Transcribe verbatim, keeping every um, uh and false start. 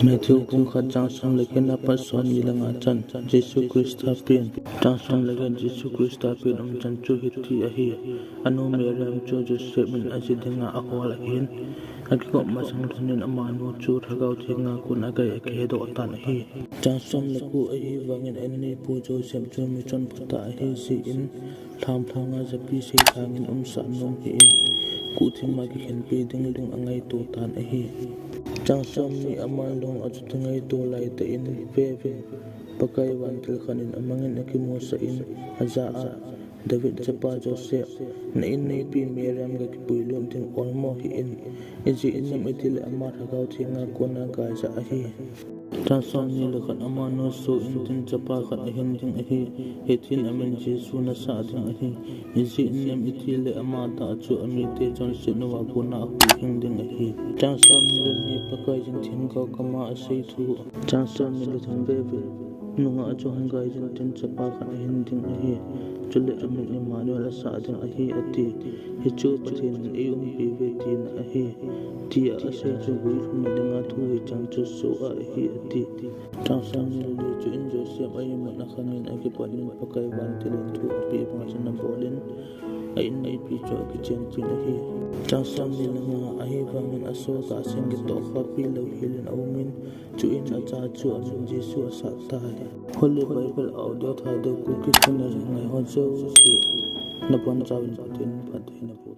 Matthew bung khat chang som le get apat som ni le nga chan, Jesu Christa pen. Chang som le get, Jesu Christa pen umchan chu hiti ahi. Anu Mariam chu Joseph in aji dinga ahol ahin, akigop masang lhonin amanu chu Lhagao Thenga kon agai akihedoh tan ahi. Chang som le ko, ahivangin aneipu Joseph chu michonpha tah ahi jeh in, lhamphanga japi seithangin umsah nom hih in, kuhthima kikhenpi ding lung angaito tan ahi. Chang som ni, aman lung achuti ngaito laitah in, vevin, Pakai vantil khat in amangin akimusah in, ajah a, David chapa Joseph, na inneipi Mariam gakipuilut ding olmo hih in, ijeh inem itile ama Lhagao Thenga kona gaija ahi. Chang som ni le khat, amanu soh intin chapa khat ahin ding ahi. Hitin amin Jesu nasah ding ahi. Ijeh inem itile amatah chu amite chonset uva kona ahuhhing ding ahi. Chang som ni le li, Pakaiyin themgao kama asei thu. Chang som ni le thum, vevin, nungah chu hung gaiyin tin chapa khat ahin ding ahi. Chule amin Immanuel asah ding ahi ati. Hichu Pathen in eiumpiuve tina ahi, tia asei chu guilhunna dinga thu hicheng chu soh ahi ati. Chang som ni le li, chuin Joseph a-imut akhangin akipanin Pakai vantil in thu apeh bang chun abolin, a-inneipi chu akichenpin ahi. Chang som ni le nga, ahivangin asoh tahsan kitoh khapi lou helin aumin, chuin acha chu amin Jesu asah tai. Holy Bible Audio Thadou Kuki Channel ngaiho jouse, nabonchauvin Pathen in phatthei naboh.